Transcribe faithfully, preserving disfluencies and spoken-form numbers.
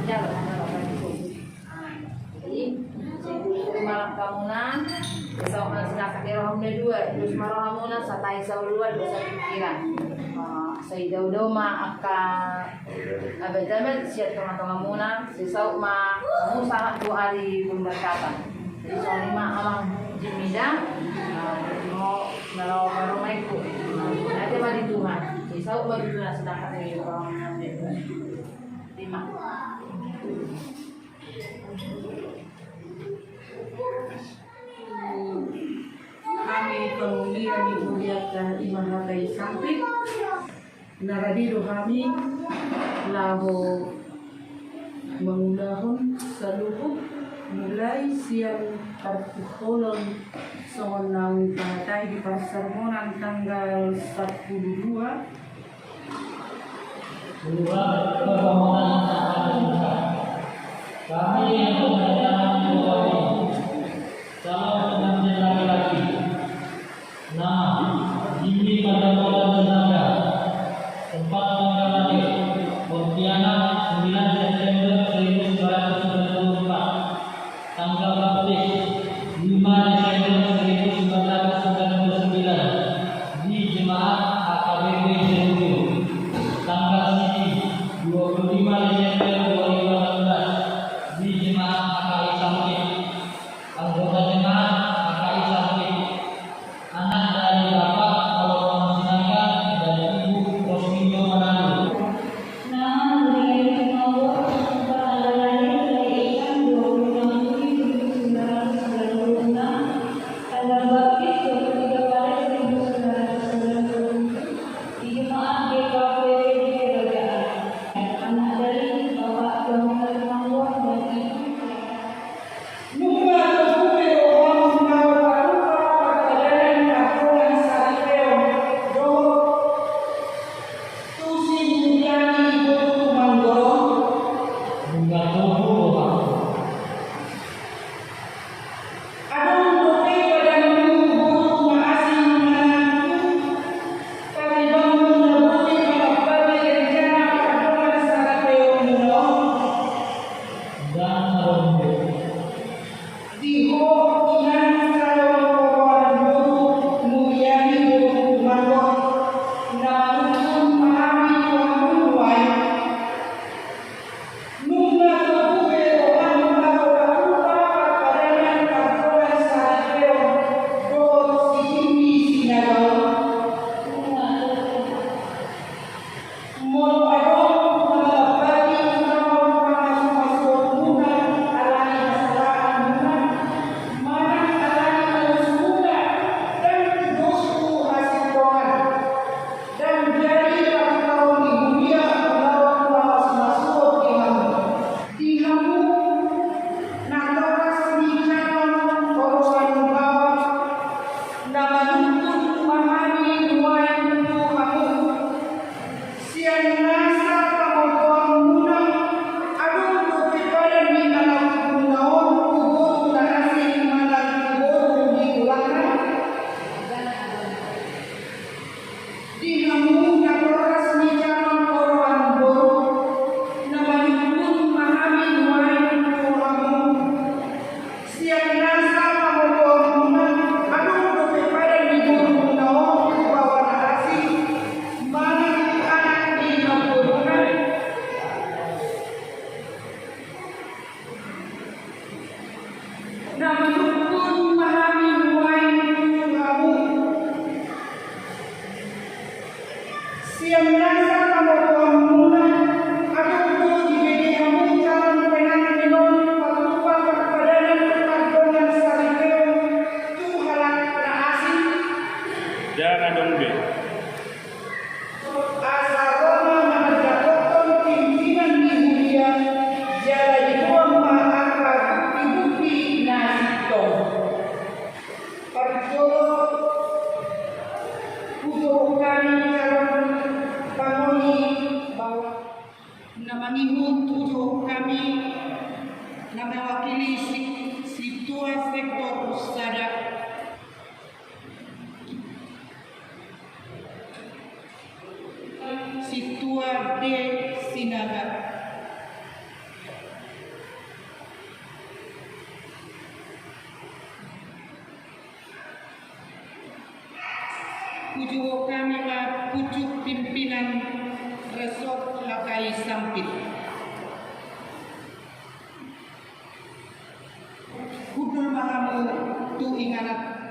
Jadi, sai tutu ma langkamuna, sai saut ma sinangkap ni rohamuna dua, dos ma rohamuna, sai tangkas ma dosa pikiran. Eh, sai dao-dao ma angka abad-abad sian tonga-tongamuna, sai saut ma hamu sahat tu ari pemberkatan. Jadi, songon i ma amang Jimmy da, eh, mau molo baru main ku. Nanti ma di Tuhan. Sai saut ma di Tuhan, sinangkap ni rohamuna. Lima. Hami pangoli ni hurianta i ma hata i sangkit. Na rade do hami laho mangulahon saluhut mulai sian parpingkolon songon naung tahatai di parsermonan tanggal sampulu dua. Surat permohonan atas Tuhan. Kami yang bertanya di bawah ini, calon pengantin laki-laki, nama, Jimmy Pardambotan Sinaga, tempat tanggal lahir, Pontianak, sembilan September seribu sembilan ratus sembilan puluh empat. Tanggal baptis, lima Desember seribu sembilan ratus sembilan puluh sembilan, di Jemaat H K B P Seruju. Tanggal sitio, dua puluh lima Desember dua ribu delapan belas, di Jemaat H K I Sangkit. Anggota Jemaat H K I Sangkit. Anak dari Bapak Kolongono Sinaga dan Ibu Rosmindo Manado. Nama, Nuria Tumambor, tempat tanggal lahir, hari Isnin, dua puluh enam Juli seribu sembilan ratus sembilan puluh enam, tanggal baptis, dua puluh tiga Maret seribu sembilan ratus sembilan puluh tujuh, di Jemaat G K P W Kerajaan. Anak dari Bapak Kolongono Tumambor dan Ibu Nunga togu be roham laho parupa parpadanan pardongan saripeon dohot tu si Nuria ni boru Tumambor on? Nunga togu roham. Adong dope padanmu boru na asing manang tu taribangmu na boi manampati rencana pardongan saripeonmuna on? Ndang adong be. Di ho inang calon oroan boru Nuria ni boru Tumambor na manungkun ma hami tu hamu nuaeng. Nunga togu be roham laho parupa parpadanan pardongan saripeon dohot si Jimmy Sinaga on? Molo adong manampati pangasuhasuhonmuna alani hasalaanmuna manang alani alusmuna, ndang tu dos tu hasintongan, ndang jadi pangkatahon ni huria laho mangasuhasuhon di hamu. Di hamu natorras ni calon oroan baoa na manungkun ma hami nuaeng tu hamu. Sian nasa pamotoanmuna, adong dope padan ni anakmuna on tu boru na asing manang tu boru ni tulangna? Di hamu natorras ni calon oroan boru, na manungkun ma hami nuaeng tu hamu. Sian nasa pamotoanmuna, adong dope padan ni borumuna on tu baoa na asing manang tu anak ni namboruna? Na manungkun ma hami nuaeng tu hamu. Sian nasa pamotoanmuna, adong do dibege hamu calon pengantin on parupa parpadanan pardongan saripeon tu halak na asing? Ndang adong be. Asa ro ma mandapothon pimpinan ni huria jala diboan ma angka bukti-bukti na sintong. Parjolo hudokhon hami calon pangoli baoa. Na mangihut hudokhon hami na mewakili si, Sintua Sektor Sada, Sintua D Sinaga. Hujuhon hami ma pucuk pimpinan Resort Lakai Sampit. Hundul ma hamu tu inganan